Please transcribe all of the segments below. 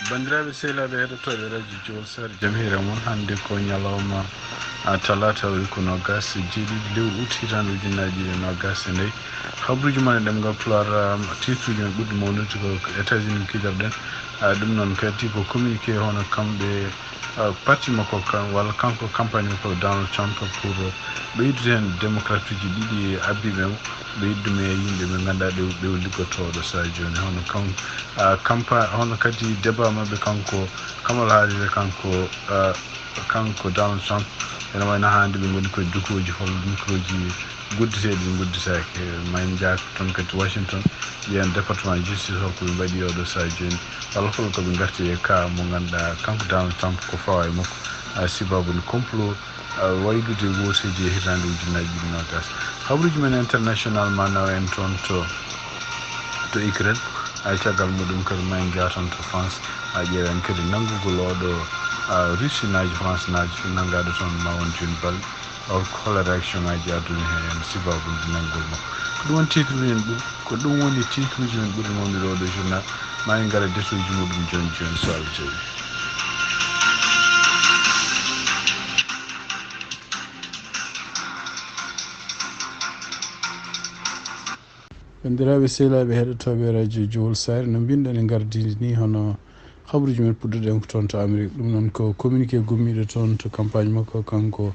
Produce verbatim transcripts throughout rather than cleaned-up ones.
Banndiraaɓe sehilaaɓe heɗotooɓe radio Jowol Sare, jam hiire mon. Hannde ko ñalawma, a, talaata, woni ko noogaas e jeeɗiɗi lewru ut hitaande ujunnaji ɗiɗi e noogaas e nayi. Habruuji mon e ɗemngal Pulaar, a, tiitruuji men ɓurɗi mawnude ko États-Unis kiidarɗen. A, ɗum noon kadi ko communiqué hono kamɓe, a, parti makko kan, walla kanko campagne makko Donald Trump pour ɓeydude heen démocrate uji ɗiɗi abbiiɓe mo, ɓeydude mo e yimɓe ɓe ngannduɗaa ɗe, ɗe o liggotoo ɗo sahaa jooni. Hono kam, a, kampa-, hono kadi débat maɓɓe kanko Kamala Harris e kanko, a, kanko Donald Trump, ene wayno hannde ɓe ngoni koye dukuuji, hol microji guddeteeɗi, ɗi guddetaake. Ma en njaak toon kadi Washington, mbiyen département justice holko ɓe mbaɗi oɗo sahaa jooni, walla hol ko ɓe ngarti e cas mo ngannduɗaa kanko Donald Trump ko fawa e makko, a, sibabude complot, a, waylude wooteeji e hitaande ujunnaji ɗiɗi noogaas. Habruuji men international ma nawa en toon to, to Ukraine, a, caggal muɗum kadi ma en njaha toon to France, a, ƴeewen kadi nanngugol oɗo, a, Russie naajo, France naajo nanngaaɗo toon ma won jooni balɗe. Hol, hol réaction ngaji aduna heen sibabude nanngol makko? Ko ɗum woni titre men ɓuri, ko ɗum woni titre uji men ɓuri mawnude oɗo journal. Ma en ngara détail uji muɗum jooni jooni so Allah jaɓi. Banndiraaɓe sehilaaɓe heɗotooɓe radio Jowol Sare, no mbinɗen e ngardiindi ni, hono habruuji men puɗɗuɗen ko toon to Amérique. Ɗum noon ko communiqué gummiiɗo toon to campagne makko kanko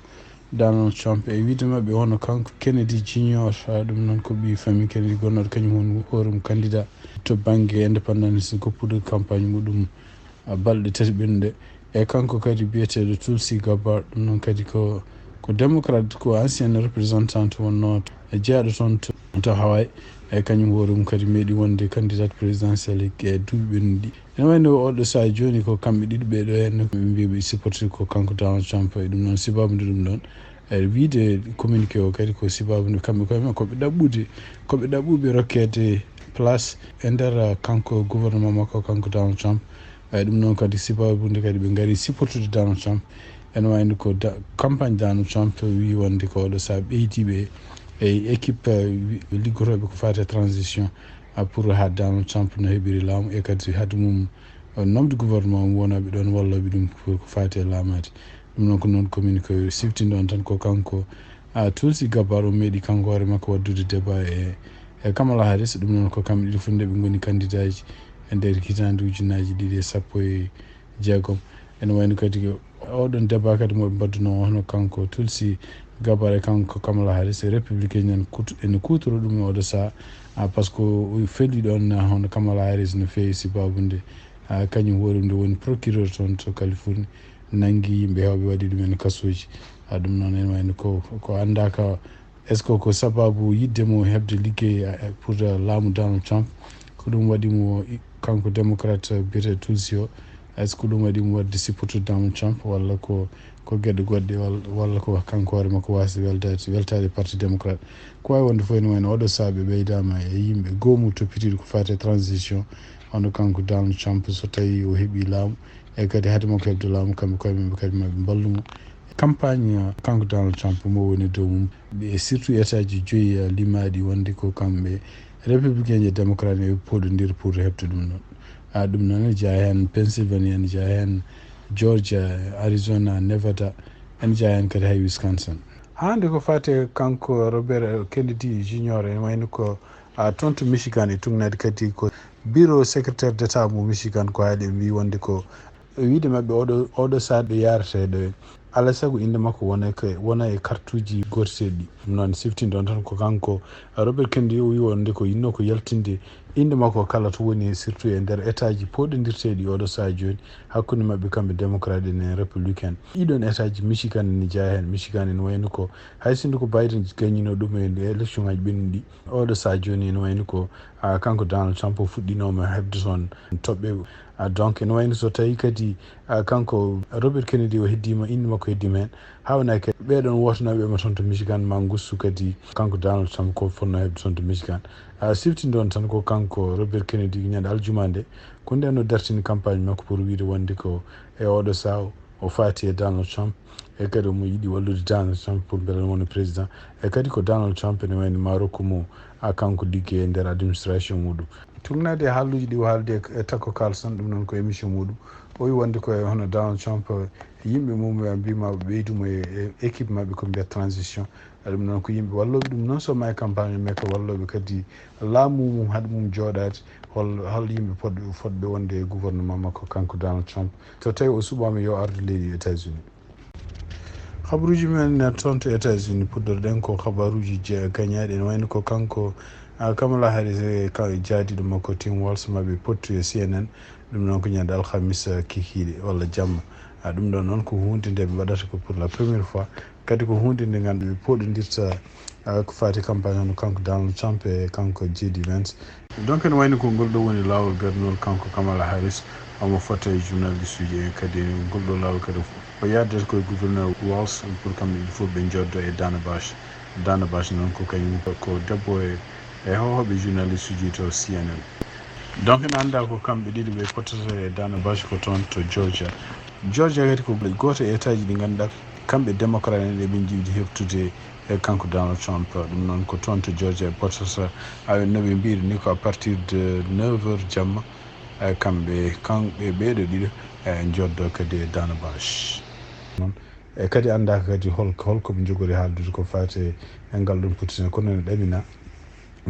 Donald Trump e wiide maɓɓe hono kanko Kennedy Junior, a, ɗum noon ko ɓii famille Kennedy gonnooɗo kañum hono hoore mum candidat to bannge indépendance goppuɗo campagne muɗum, a, balɗe tati ɓennuɗe. E kanko kadi biyeteeɗo Tulsi Gabbard, ɗum noon kadi ko, ko démocrate, ko ancien représentant wonnoo e jeyaaɗo toon to, to Hawaii. E kañum hoore mum kadi meeɗi wonde candidate présidentiel e duuɓi ɓennuɗi. Ene wayno oɗo sahaa jooni ko kamɓe ɗiɗo ɓeeɗo heen ɓe mbiya ɓe supporti ko kanko Donald Trump. E ɗum noon sibabude ɗum ɗoon, e wiide communiqué o kadi ko sibabude kamɓe koye maɓɓe ko ɓe ɗaɓɓude, ko ɓe ɗaɓɓuɓe rokkeede place e nder, a, kanko gouvernement makko kanko Donald Trump. Eyi, ɗum noon kadi sibabude kadi ɓe ngari supportude Donald Trump. Ene wayno ko da-, campagne Donald Trump wi wonde ko oɗo sahaa ɓeydiiɓe e équipe, eh, wi-, liggotooɓe ko faati e transition, ah, pour haa Donald Trump no heɓiri laamu e kadi hade mum, eh, nomde gouvernement mum wonooɓe ɗoon wallooɓe ɗum pour ko faati e laamaade. Ɗum noon ko noon communiqué siftinɗo on tan ko kanko, ah, Tulsi Gabbard o meeɗi kanko hoore makko waddude débat e, e Kamala Harris. Ɗum noon ko kamɓe ɗiɗo fof nde ɓe ngoni candidat ji e nder hitaande ujunnaaji ɗiɗi e sappo e jeegom. Ene wayno kadi ko oɗon débat kadi mo ɓe mbaɗduno hono kanko Tulsi Gabbard e kanko Kamala Harris, e républicain en kutu-, ene kuutoro ɗum e oɗo sahaa, ah, par ce que o feli ɗoon, ah, hono Kamala Harris no feewi sibabude, ah, kañum hoore mum nde woni procureur toon to Californie, nanngi yimɓe heewɓe waɗi ɗumen e kasooji. Ah, ɗum noon ene wayno ko, ko anndaaka. Est-ce que ko sababu yiɗde mo heɓde liggey, a, pour, a, laamu Donald Trump? Ko ɗum waɗi mo i-, kanko démocrate, a, biyeteeɗo Tulsi o? Est-ce que ɗum waɗi mo waɗde supportude Donald Trump, walla ko, ko geɗe goɗɗe, wal-, walla ko kanko hoore makko waasde weltaade, weltaade parti démocrate? Ko waawi wonde fof ene wayno oɗo sahaa ɓe ɓeydaama e yimɓe goomu toppitiiɗo ko faati e transition, hono kanko Donald Trump, so tawii o heɓii laamu, e kadi hade makko heɓde laamu, kamɓe koye maɓɓe kadi maɓe mballu mo. Campagne, uh, kanko Donald Trump mo woni dow mum, e surtout État ji joyi, uh, limaaɗi wonde ko kamɓe républicain e démocrate ene pooɗondiri pour heɓde ɗum ɗoon. Ah, ɗum noon ene jeyaa heen Pennsylvania, ene jeyaa heen Georgia, Arizona, Nevada, ene jeyaa heen kadi hay Wisconsin. Haa hannde ko faati e kanko Robert Kennedy Junior, ene wayno ko, ah, toon to Michigan e tugnaade kadi ko bureau secrétaire d'État mo Michigan ko haali, ɓe mbii wonde ko e wiyde maɓɓe, oɗo, oɗo sahaa ɗo yaareteeɗo en, alaa e sago innde makko wona e, wona e kartuuji gooteteeɗi ɗi. Ɗum noon, siftinɗo on tan ko kanko Robert Kennedy, o wi wonde ko yinnoo ko yaltinde innde makko kala to woni, surtout e nder État ji pooɗondirteeɗi oɗo sahaa jooni, hakkunde maɓɓe kamɓe démocrate en e républicain. Ɗiɗon État ji, Michigan ene jeyaa heen. Michigan ene wayno ko, hay sinno ko Biden gañinoo ɗum e élection ngaji ɓennuɗi, oɗo sahaa jooni ene wayno ko, ah, kanko Donald Trump o fuɗɗinooma heɓde toon toɓɓe. Ah, donc, ene wayno so tawii kadi, ah, kanko Robert Kennedy o heddiima, innde makko heddiima heen, haa wonaa kadi ɓeeɗoon wootanooɓe mo toon to Michigan ma ngustu kadi kanko Donald Trump ko fotnoo heɓde toon to Michigan. Ah, siftinɗo on tan ko kanko Robert Kennedy ñande aljuma nde, ko ndeen o dartini campagne makko pour wiyde wonde ko e oɗo sahaa o o faati e Donald Trump, e kadi omo yiɗi wallude Donald Trump pour mbele wona président, e kadi ko Donald Trump ene wayno ma rokku mo, a, kanko liggey e nder administration muɗum. Tugnaade e haalluuji ɗi o haaldi e Tucker Carlson, ɗum noon ko émission muɗum. O wi wonde ko e hono Donald Trump, yimɓe mum ɓe mbima ɓe ɓeydumo e, e équipe maɓɓe ko mbiyat transition. Ɗum noon ko yimɓe wallooɓe ɗum non seulement e campagne, mais ko wallooɓe kadi laamu mum, haɗa mum jooɗaade. Hol, hol yimɓe fotɓe, fotɓe wonde e gouvernement makko, kanko Donald Trump, so tawi o suɓaama yo ardu leydi États-Unis? Habaruuji men toon to États-Unis, puɗɗorɗen ko habaruuji je-, gañaaɗi, ene wayno ko kanko, ah, Kamala Harris e ka-, jaadiiɗo makko Tim Walz maɓe pottu e C N N. Ɗum noon ko ñande alhamisa kikiiɗe walla jamma. Ah, ɗum ɗo noon ko huunde nde ɓe mbaɗata ko pour la première fois. Kadi ko huunde nde nganndu-, ɓe pooɗondirta, ah, ko faati campagne hono kanko Donald Trump e kanko J D Vance. Donc ene wayno ko ngol ɗo woni laawol gardunol kanko Kamala Harris, omo fota e journaliste uji en. Kadi ngol ɗo laawol kadi o yahdata koye gouverneur Walz pour kamɓe ɗiɗi fof ɓe njoddo e Dana Bash. Dana Bash noon ko kañum ko debbo e, e hohoɓe journaliste uji to C N N. Donc ene annda ko kamɓe ɗiɗi ɓe pottata e Dana Bash ko toon to Georgia. Georgia kadi ko gooto e état ji ɗi ngannduɗaa kamɓe démocrate en eɓe njiɗi heftude e kanko Donald Trump. Ɗum noon ko toon to Georgia ɓe pottata, awa no ɓe mbiyri ni ko à partir de neuf heures jamma, e kamɓe, kamɓe ɓeeɗo ɗiɗo, e njoddo kadi e Dana Bash. Noon, e kadi anndaaka kadi hol, hol ko ɓe njogori haaldude ko faati e ngal ɗum pottine, kono ene ɗamina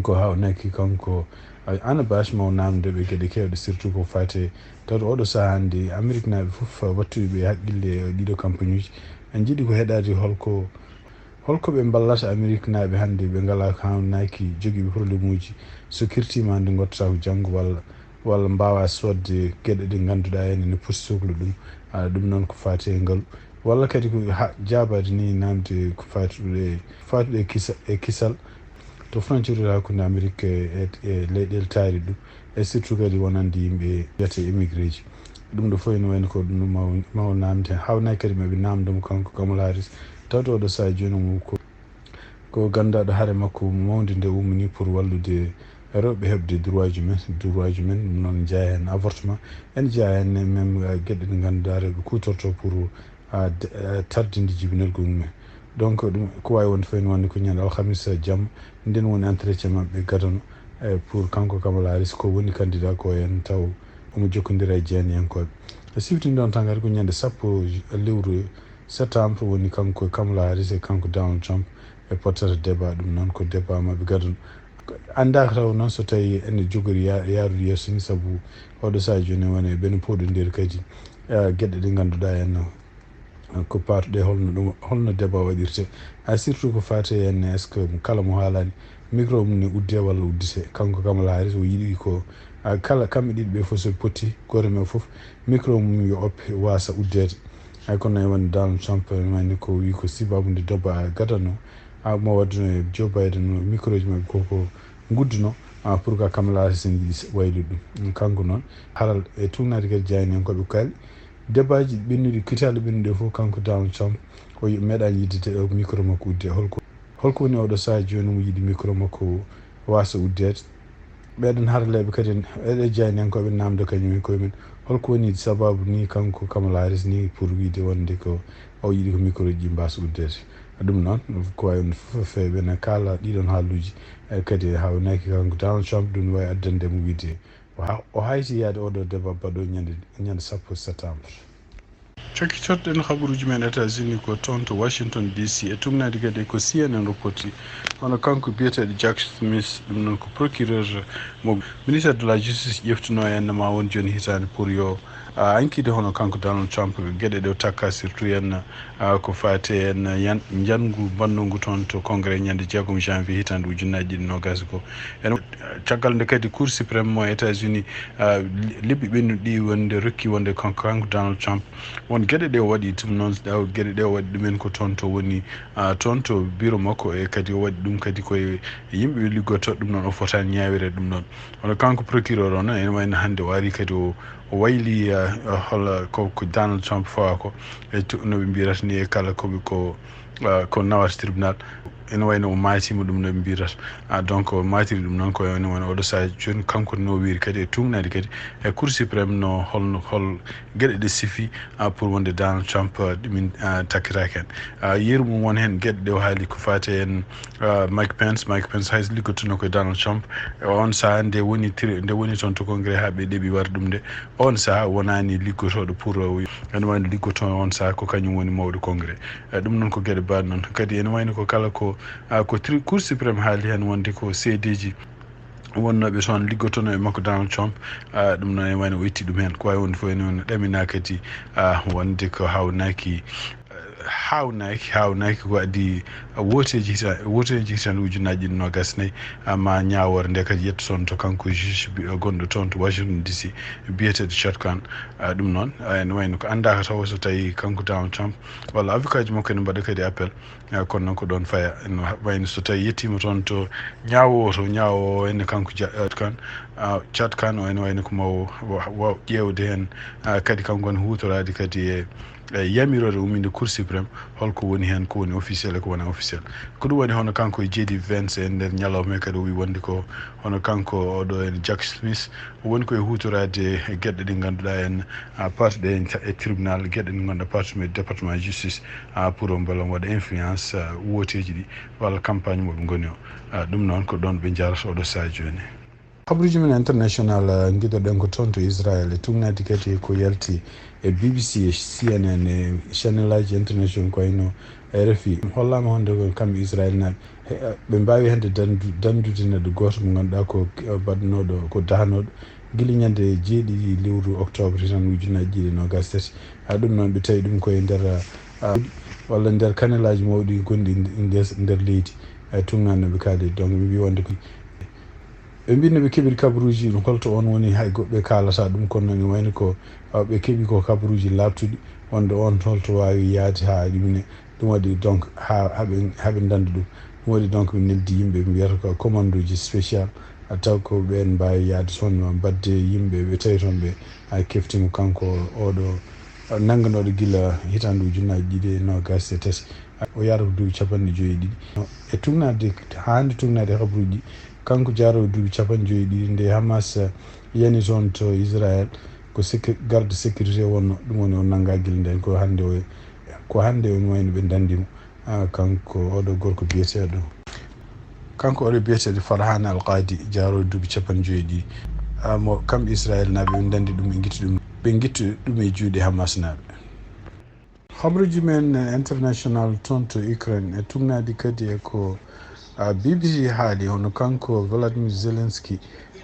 ko haawnaki kanko, a-, Ana Bash maw naamde ɓe geɗe keewɗe, surtout ko faati e tawde oɗo sahaa hannde Ameriknaaɓe fof wattuɓe ɓe haqqille e ɗiɗo campagne uji, en njiɗi ko heɗaade holko, holko ɓe mballata Ameriknaaɓe hannde ɓe ngalaa haawnaki, jogiiɓe problème uji, so kirtiima hannde ngottata ko janngo walla, walla mbaawa soodde geɗe ɗe ngannduɗaa en ene poti soklu ɗum. Aɗa ɗum noon ko faati e ngalu. Walla kadi ko ha-, jaabaade ni naamde ko faatuɗo e, faatuɗo e kisa-, e kisal to frontière hakkunde Amerik e, e, e leyɗeele taariiɗe ɗum, e surtout kadi wonande yimɓe mbiyetee émigré ji. Ɗum ɗo fof ene wayno ko ɗum ɗo maw-, maw naamde. Haawnaki kadi maɓe naamdo mo kanko Kamala Harris, tawde oɗo sahaa jooni mo ko, ko ganndaɗo hare makko mawnde nde ummini pour wallude rewɓe heɓde droit ji men, droit ji men, ɗum noon jeyaa heen avortement, ene jeyaa heen même, eh, geɗe ɗe ngannduɗaa rewɓe kuutorto pour, ah, de-, eh, tardinde jibinirgol mum en. Donc, ɗum ko waawi wonde fof ene wonde ko ñande alhamisa jamma, nden woni entretien maɓɓe gadano, eh, pour kanko Kamala Harris, ko woni candidat ko en taw omo jokkondira e jeenyankooɓe. E sifti noon tan kadi ko ñande sappo lewru septembre woni kanko Kamala Harris e kanko Donald Trump e pottata débat, ɗum noon ko débat maɓɓe gadano. Anndaaka taw noon so tawi ene jogori ya-, yaarude yeeso ni, sabu oɗo sahaa jooni woni e ɓen pooɗondiri kadi, eh, geɗe ɗe ngannduɗaa en, eh, ko paatuɗe, holno ɗum, holno débat waɗirte. Ah, surtout ko faati e en, est-ce que kala mo haalani micro mum ne udde walla uddite? Kanko Kamala Harris o yiɗi ko, ah, kala kamɓe ɗiɗi ɓe fof so ɓe potti, gooto men fof micro mum yo oppe wasa uddeede. Hay kono e wonde Donald Trump ene wayni ko wi ko sababu nde débat gadano, ah, mo wadduno e Joe Biden, micro ji maɓɓe ko, ko ngudduno, ah, pour que Kamala Harris ne yiɗi waylude ɗum. Kanko noon, haral e tugnaade kadi jaayndiyankooɓe ko kaali, débat ji ɓennuɗi, kitaale ɓennuɗe fof, kanko Donald Trump, o yi-, meeɗaani yiɗde de-, micro makko udde. Holko, holko woni oɗo sahaa jooni mo yiɗi micro makko wasa uddeede? Ɓeɗon haraleeɓe kadi en, eɗe jaayndiyankooɓe naamdo kañum en koye men, holko woni sababu ni kanko Kamala Harris ni pour wiide wonde ko o yiɗi ko micro ji mbasa uddeede? Ɗum noon, ko waawi wonde fof feewi ene kaala ɗiɗon haaluuji, e kadi haawnaki kanko Donald Trump, ɗum waawi addande mo wiide o ha-, o hayti yaade oɗo débat baɗo ñande, ñande sappo septembre. Cokkitorɗen habaruuji men États-Unis ko toon to Washington D C, e tugnaade kadi ko C N N reporti, hono kanko biyeteeɗo Jack Smith, ɗum noon ko procureur mo ministère de la justice ƴeftuno en ma won jooni hitaande pour yo, a, ankide hono kanko Donald Trump, geɗe ɗe o takka surtout en, a, ko faati en yan-, njanngu mbannungu toon to Congrès ñande jeegom janvier hitaande ujunnaaji ɗiɗi noogaas e goo. En, caggal nde kadi Cour suprême mo États-Unis, a, li-, lebbi ɓennuɗi wonde rokki wonde kanko, kanko Donald Trump won geɗe ɗe o waɗi, ɗum noon, ɗa, geɗe ɗe o waɗi ɗumen ko toon to woni, a, toon to bureau makko, e kadi o waɗi ɗum kadi koye yimɓe ɓe liggoto, ɗum noon o fotaani ñaawire ɗum noon. Hono kanko procureur o noon, ene wayno hannde o ari kadi o, o wayli, a, holla ko, ko Donald Trump fawa ko, e to, no ɓe mbiyata ni, e kala ko ɓe ko, a, ko nawata tribunal. Ene wayno o maatiima ɗum no ɓe mbiyata. Ah, donc o maatiri ɗum noon ko ene wayno oɗo sahaa jooni kanko no wiiri kadi e tuugnaade kadi e Cour suprême no holno, hol geɗe ɗe sifi, ah, pour wonde Donald Trump, ah, ɗumin, ah, takkitaake heen. Ah, yeru mum won heen geɗe ɗe o haali ko faati en, ah, Mike Pence. Mike Pence hay so liggotonoo ko e Donald Trump, e on sahaa nde woni tiri-, nde woni toon to Congrès haa ɓe ɗeɓi warde ɗum nde, on sahaa wonaani liggotooɗo pour, ah, ene wayno liggotoo on sahaa ko kañum woni mawɗo Congrès. Eh, ɗum noon ko geɗe baaɗe noon. Kadi ene wayno ko kala ko, ah, ko tri-, Cour suprême haali heen wonde ko seedeeji wonnooɓe toon liggotonoo e makko Donald Trump. Ah, ɗum noon ene wayno o itti ɗum heen. Ko waawi wonde fof ene wayno ɗaminaa kadi, ah, wonde ko haawnaaki, eh, haawnaaki, haawnaaki ko adii, ah, wooteeji hita-, wooteeji hitaande ujunnaaji ɗiɗi noogaas nayi, ah, ma ñaawoore nde kadi yetto toon to kanko juge bi-, gonɗo toon to Washington D C biyeteeɗo Chutkan. Ah, ɗum noon, ah, ene wayno ko anndaaka taw so tawii kanko Donald Trump walla avocat ji makko ene mbaɗa kadi appel. Ah, kono noon ko ɗoon faya, no ha-, wayno so tawii yettiima toon to ñaawoowo to, ñaawoowo ene kanko Ja-, eh, kan, ah, Chutkan o ene wayno ko mawo wa-, wa-, ƴeewde heen, ah, kadi kanko woni huutoraade kadi e, e yamiroore umminde Cour suprême, holko woni heen, ko woni officiel e ko wonaa officiel. Ko ɗum waɗi hono kanko e J D Vance e nder ñalawma he kadi o wii wonde ko hono kanko oɗo ene Jack Smith, o woni ko e huutoraade e geɗe ɗe ngannduɗaa en, ah, partuɗe e ca-, e tribunal, geɗe ɗe ngannduɗaa partuɗe e département justice, ah, pour o mbela waɗa influence, ah, wooteeji ɗi walla campagne mo ɓe ngoni o. Ah, ɗum noon ko ɗoon ɓe njarata oɗo sahaa jooni. Habaruuji men international, ah, ngiɗoɗen ko toon to Israel e tuugnaade kadi ko yalti e B B C e C N N e channelaaji international ko wayno R F I. Hollaama wonde ko kamɓe Israel naaɓe. He, ɓe mbaawi hannde danndu-, danndude neɗɗo gooto mo ngannduɗaa ko, eh, baɗnooɗo, ko dahnooɗo gila ñande jeeɗiɗi lewru octobre tan ujunnaaji ɗiɗi e noogaas tati. Ah, ɗum noon ɓe tawi ɗum koye nder, ah, walla nder kanelaaji mawɗi gonɗi nder, nder leydi. Eh, tuugnaade no ɓe kaali. Donc, ɓe mbii wonde ko ɓe mbii no ɓe keɓiri kabaruuji ɗum, holto on woni, hay goɗɗo ɓe kaalata ɗum, kono noon ene wayno ko, ah, ɓe keɓi ko kabaruuji laaɓtuɗi wonde on holto waawi yahde haa ɗumine. Ɗum waɗi donc haa, haa ɓe, haa ɓe dannda ɗum. Ɗum waɗi donc ɓe neldi yimɓe, ɓe mbiyata ko commandooji spécial, ah, taw ko ɓeen mbaawi yahde toon mbaɗde yimɓe ɓe tawi toon ɓe, ah, kefti mo kanko oɗo, ah, nannganooɗo gila hitaande ujunnaaji ɗiɗi e noogaas e tati. Ah, o yahrata ko duuɓi capanɗe joyi e ɗiɗi. E tuugnaade, haa hannde tuugnaade e kabaruuji, kanko jaaroowo duuɓi capanɗe joyi e ɗiɗi nde Hamas, ah, yani toon to Israel, ko sécu-, garde sécurité wonno, ɗum woni o nanngaa gila ndeen, ko hannde o, ko hannde o wayno ɓe ndanndi mo. Ah, kanko oɗo gorko biyeteeɗo, kanko oɗo biyeteeɗo Farhan Al Qadi, jaaroowo duuɓi capanɗe joyi e ɗiɗi. Ah, mo, kamɓe Israel naaɓe ɓe ndanndi ɗum, ɓe ngitti ɗum, ɓe ngitti ɗum e juuɗe Hamas naaɓe. Habaruuji men international toon to Ukraine e tuugnaade kadi e ko, ah, B B C haali, hono kanko Volodymyr Zelensky,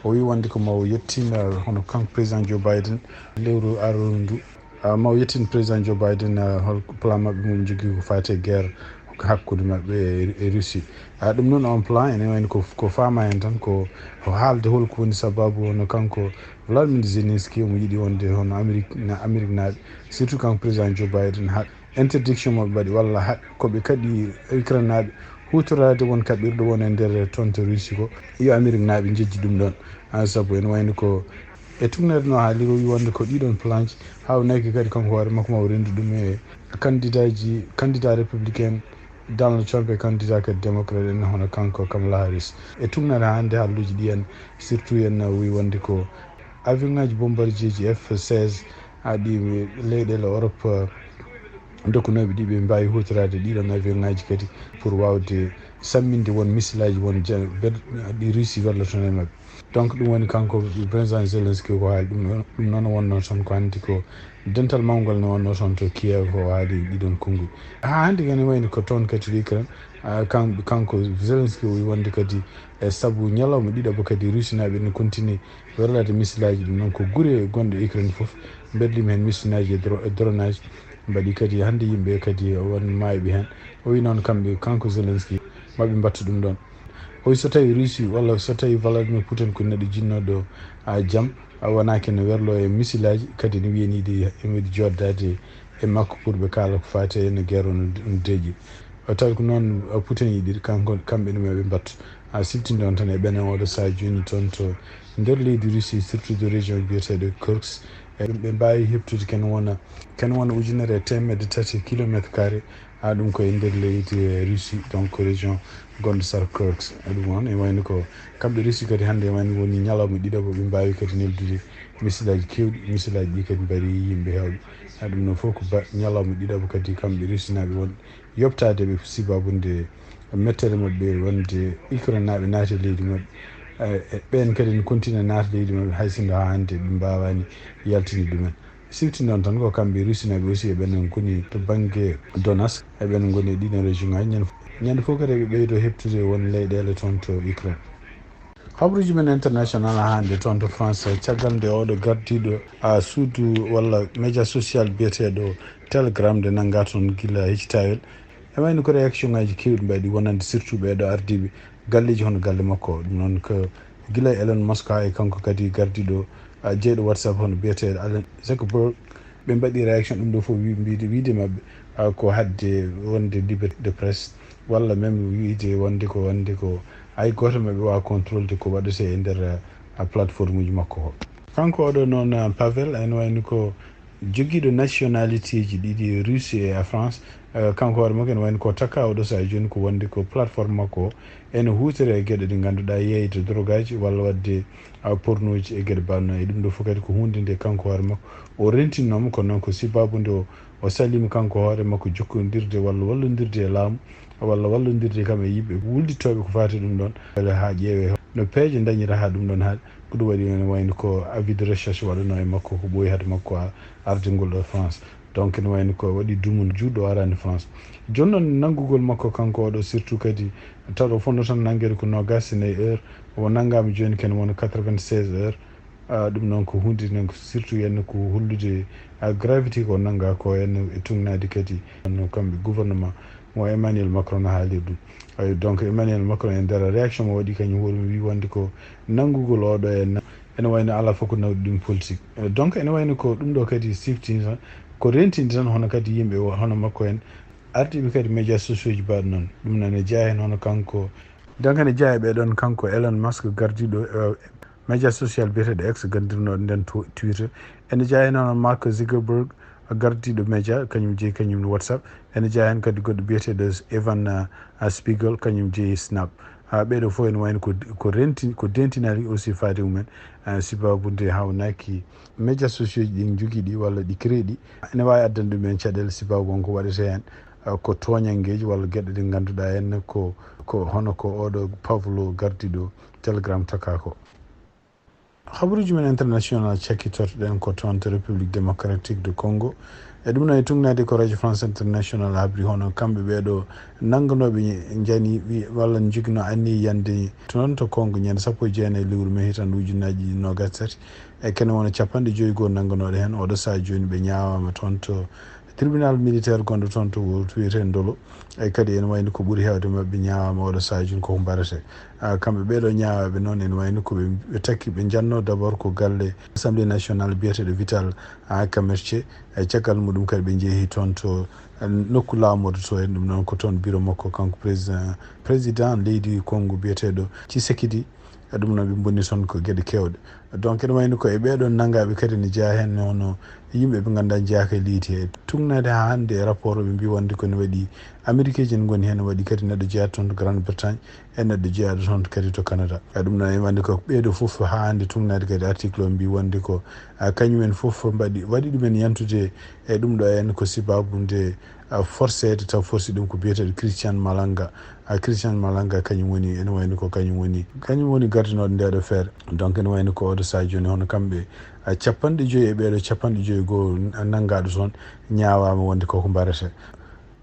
o wii wonde ko ma o yettin, ah, hono kanko président Joe Biden lewru aroru ndu. Ah, ma o yettin président Joe Biden, ah, hol plan maɓɓe mo ɓe njogii ko faati e guerre hakkunde maɓɓe e, e Russie. Ah, ɗum noon on plan ene wayno ko, ko faama heen tan ko, ko haalde holko woni sababu hono kanko Volodymyr Zelensky omo yiɗi wonde hono Amérique, na Amérique naaɓe, surtout kanko président Joe Biden, ha interdiction mo ɓe mbaɗi walla ha ko ɓe kaɗi Ukraine naaɓe huutoraade won kaɓirɗe won e nder toon to Russie ko, yo Amérique naaɓe njejji ɗum ɗoon. Ah, sabu ene wayno ko e tuugnaade no haaliri o wii wonde ko ɗiɗon plan ji, haa o naki kadi kanko hoore makko ma o renndu ɗum e candidat ji, candidat républicain Donald Trump e candidat kadi démocrate en hono kanko Kamala Harris. E tuugnaade haa hannde haalluuji ɗi en, surtout en wii wonde ko avion ŋaaji bombardier ji F seize, haa ɗi leyɗeele Europe, eh, dokkunooɓe ɗi ɓe mbaawi huutoraade ɗiɗon avion ŋaaji kadi pour waawde samminde won missile aji won ja-, ber-, ɗi Russie wallata e maɓɓe. Donc, ɗum woni kanko président Zelensky ko haali ɗum, ɗum noon wonnoo toon ko hannde ko dental mawngol no wonnoo toon to Kiev o haali ɗiɗon konnguɗi. Haa hannde kadi wayno ko toon kadi to Ukraine, ah, kan-, kanko Zelensky o wii wonde kadi e sabu ñalawma ɗiɗaɓo kadi Russie naaɓe ne continue werlade missile aji ɗum noon ko gure gonɗe Ukraine fof mberlima heen missile aji e dro-, e drone aji mbaɗi kadi hannde yimɓe kadi won maayɓe heen. O wii noon kamɓe, kanko Zelensky, maɓe mbattu ɗum ɗoon. O wii so tawii Russie walla so tawii Vladimir Putin ko neɗɗo jinnooɗo, ah, jam, ah, wonaa kene werlo e missile aji, kadi ne wiyani ɗi ene waɗi jooɗdaade e makko pour ɓe kaala ko faati e no guerre on, on deeƴi. O tawi ko noon, ah, Putin yiɗiri, kanko, kamɓe ne maɓe mbattu. Ah, siftinde on tan e ɓenen oɗo sahaa jooni toon to nder leydi Russie, surtout de région biyeteeɗo Kursk. E ɓe mbaawi heɓtude kene wona, kene wona ujunere e teemedde tati kilomètre carré Haa ɗum ko e nder leydi Russie, donc région gonɗo Sarkirsk. Ɗum noon e wayno ko kamɓe Russie kadi hannde e wayno woni ñalawma ɗiɗaɓo ɓe mbaawi kadi neldude missile aji keewɗi, missile aji ɗi kadi mbarii yimɓe heewɓe. Haa ɗum noon fof ko ba ñalawma ɗiɗaɓo kadi kamɓe Russie naaɓe won yoɓtaade ɓe sibaabu nde mettere maɓɓe wonde Ukraine naaɓe naati e leydi maɓɓe. E ɓeen kadi ne kontina naata leydi maɓɓe hay sinno haa hannde ɓe mbaawaani yaltinde ɗumen. Siftini noon tan ko kamɓe Russie naaɓe aussi e ɓeen ngoni to bannge Donetsk, e ɓeen ngoni e ɗiɗon région ngaji. Ñande, ñande fof kadi ɓe ɓeydo heɓtude won leyɗeele toon to Ukraine. Habruuji men international hannde toon to France, caggal nde oɗo gardiiɗo a suudu walla média social biyeteeɗo Telegram nde nannga toon gila hecci taawel. E wayno ko réaction ngaji keewɗi mbaɗi wonande surtout ɓeeɗo ardiiɓe galleeji hono galle makko. Ɗum noon ko gila Elon Musk haa e kanko kadi gardiiɗo, a, jeyɗo WhatsApp hono biyeteeɗo Alan Zuckerberg. Ɓe mbaɗi réaction ɗum ɗo fof wi-, mbiide, wiide maɓɓe, a, ko hadde wonde liberté de presse walla même wiide wonde ko, wonde ko hay gooto maɓɓe waawa contrôle de ko waɗetee e nder, a, plateforme uji makko o. Kanko oɗo noon, a, Pavel, ene wayno ko jogiiɗo nationalité ji ɗiɗi, Russie e France. Eh, kanko hoore makko ene wayno ko takka oɗo sahaa jooni ko wonde ko plateforme makko o ene huutore e geɗe ɗe ngannduɗaa yeeyde drogaji walla waɗde, a, pornoji e geɗe mbaɗno. E ɗum ɗo fof kadi ko huunde nde kanko hoore makko o rentinnooma, kono noon ko sibaabu nde o, o saliima kanko hoore makko jokkondirde walla wallondirde e laamu walla wallondirde kam e yimɓe wullitooɓe ko faati ɗum ɗoon. Walla haa ƴeewee no peeje ndañira haa ɗum ɗoon haaɗi. Ko ɗum waɗi ene wayno ko avis de recherche waɗanoo e makko ko ɓooyi hade makko a-, arde ngol ɗo France. Donc ene wayno ko waɗi dumunna juutɗo o araani France. Jooni noon nanngugol makko kanko oɗo surtout kadi tawa ɗo fonnoo tan nanngeede ko noogaas e nayi heure, o nanngaama jooni kene wona quatre-vingt-seize heures. A, ɗum noon ko huunde nden ko surtout henna ko hollude a gravité ko nannga ko henna e tugnaade kadi no kamɓe gouvernement mo Emmanuel Macron no haaliri ɗum. Ay, donc Emmanuel Macron e nder réaction mo waɗi kañum hoore mum wi wonde ko nanngugol oɗo henna ene wayno alaa fof ko nawɗi ɗum politique. Eh, donc ene wayno ko ɗum ɗo kadi siftini tan, ko rentinde tan hono kadi yimɓe o-, hono makko en, ardiiɓe kadi médias sociaux ji mbaɗi noon. Ɗum noon ene jeyaa heen hono kanko. Donc ene jeyaa e ɓee ɗoon kanko Elon Musk gardiiɗo, eh, média social biyeteeɗo X, gardirnooɗo nden tu-, Twitter. Ene jeyaa heen hono Mark Zuckerberg, gardiiɗo média, kañum jeyi kañum WhatsApp. Ene jeyaa heen kadi goɗɗo biyeteeɗo Evan, ah, ah, Spiegel, kañum jeyi Snap. Ah, ɓee ɗoo fof ene wayno ko, ko renti-, ko dentinaari aussi faade mumen. Ah, sibaabu nde hawnaaki média sociaux ji ɗi njogii ɗi walla ɗi créé ɗi. Ene waawi addande ɗumen caɗeele sibaabu won ko waɗetee heen, ah, ko tooñanngeeji walla geɗe ɗe ngannduɗaa heen ko, ko hono ko oɗo Pavlo gardiiɗo Telegram takka ko. Habaruuji men international cakkitortoɗen ko toon to République Démocratique du Congo. E ɗum noon e tugnaade ko Radio France International habri hono kamɓe ɓee ɗo nannganooɓe njani wi-, walla njogino anniya yande toon to Congo ñande sappo e jeenayi lewru mee hitaande ujunnaaji noogaas e tati. E kene wona capanɗe joyi goo nannganooɗo heen. Oɗo sahaa jooni ɓe ñaawaama toon to tribunal militaire gonɗo toon to wuro wiyetee Ndolo. E kadi ene wayno ko ɓuri heewde maɓɓe ñaawaama oɗo sahaa jooni koko mbarete. Ah, kamɓe ɓee ɗo ñaawaaɓe noon ene wayno ko ɓe, ɓe takki ɓe njannoo d'abord ko galle Assemblée nationale biyeteeɗo Vital, ah, Kamerhe. E caggal muɗum kadi ɓe njehi toon to, ah, nokku laamorɗo to en, ɗum noon ko toon bureau makko kanko président, président leydi Congo biyeteeɗo Tshisekedi. E ɗum noon ɓe mbonni toon ko geɗe keewɗe. Donc ene wayno ko e ɓee ɗoon nanngaaɓe kadi ne jeyaa heen hono yimɓe ɓe ngannduɗaa njeyaaka e leydi he. Tugnaade haa hannde e rapport o ɓe mbii wonde ko ne waɗi Amérique ji en ngoni heen, waɗi kadi neɗɗo jeyaa toon to Grande Bretagne e neɗɗo jeyaaɗo toon kadi to Canada. E ɗum noon e wonde ko ɓee ɗoo fof haa hannde tugnaade kadi article o mbii wonde ko, ah, kañum en fof mbaɗi, waɗi ɗumen yantude e ɗum ɗo en ko sibaabu nde, ah, forceede taw force ɗum ko biyeteeɗo Christian Malanga. Ah, Christian Malanga kañum woni, ene wayno ko kañum woni, kañum woni gardinooɗo nde ɗo feere. Donc ene wayno ko oɗo sahaa jooni hono kamɓe, ah, capanɗe joyi e ɓee ɗo capanɗe joyi goo nanngaaɗo toon ñaawaama wonde koko mbarete.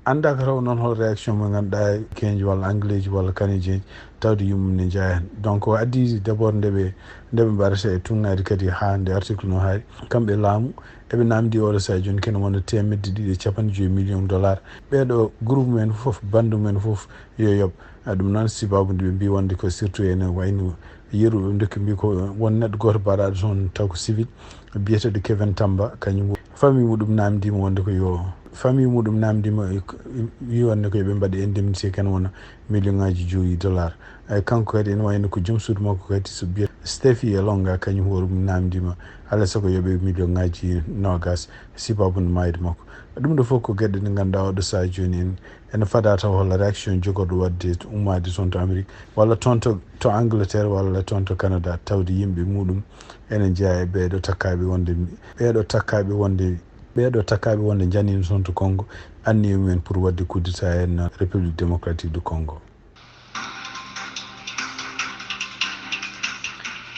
Anndaaka taw noon hol réaction mo ngannduɗaa keenji walla anglais ji walla canadien ji tawde yumma ne njeyaa heen. Donc o addi d'abord nde ɓe, nde ɓe mbarata e tugnaade kadi haa nde article no haali. Kamɓe laamu eɓe naamndi oɗo sahaa jooni kene wona teemedde ɗiɗi e capanɗe joyi million dollar. Ɓee ɗo groupe men fof, banndu men fof yo yoɓ. Ah, ɗum noon sibaabu nde ɓe mbii wonde ko surtout ene wayno yeru ɓe ndokki mbii ko won neɗɗo gooto mbaɗaaɗo toon taw ko civil biyeteeɗo Kevin Tamba, kañum famille muɗum naamndiima wonde ko yo Famille muɗum namdima, e ko, e wi wonde ko yoɓe mbaɗe indemnité kan wona million ngaji joyi dollar. Ay, kanko kadi ene wayno ko joom suudu makko kadi so biya Steffi Elonga, kañum hoore mum namdima alaa sago yoɓe million ngaji nogas sibabu no mayde makko. Ɗum ɗo fof ko geɗe ɗe ngannduɗaa oɗo sahaa jooni en ene fada taw holla réaction jogorɗo waɗde ummaade toon to Amérique walla toon to, to Angleterre walla toon to Canada, tawde yimɓe muɗum ene jeyaa e ɓeeɗo takkaaɓe wonde, ɓeeɗo takkaaɓe wonde, ɓeeɗo takkaaɓe wonde njaniino toon to Congo, anniye mumen pour waɗde coup d'état en République démocratique du Congo.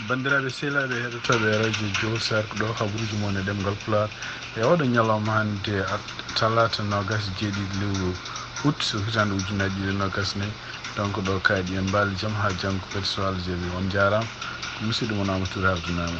Banndiraaɓe sehilaaɓe heɗotooɓe radio Joe Sark ɗo, habaruuji mon e ɗemngal Pulaar e oɗo ñalawma hannde, at-, talaata noogaas e jeeɗiɗi lewru août, so hitaande ujunaaji ɗiɗi e noogaas e nayi. Donc ɗo kaaɗi en mbaali jam haa janngo kadi so Allah jaɓi. On njaaraama. Ko musidɗo mon Amadou Touré halfinaama.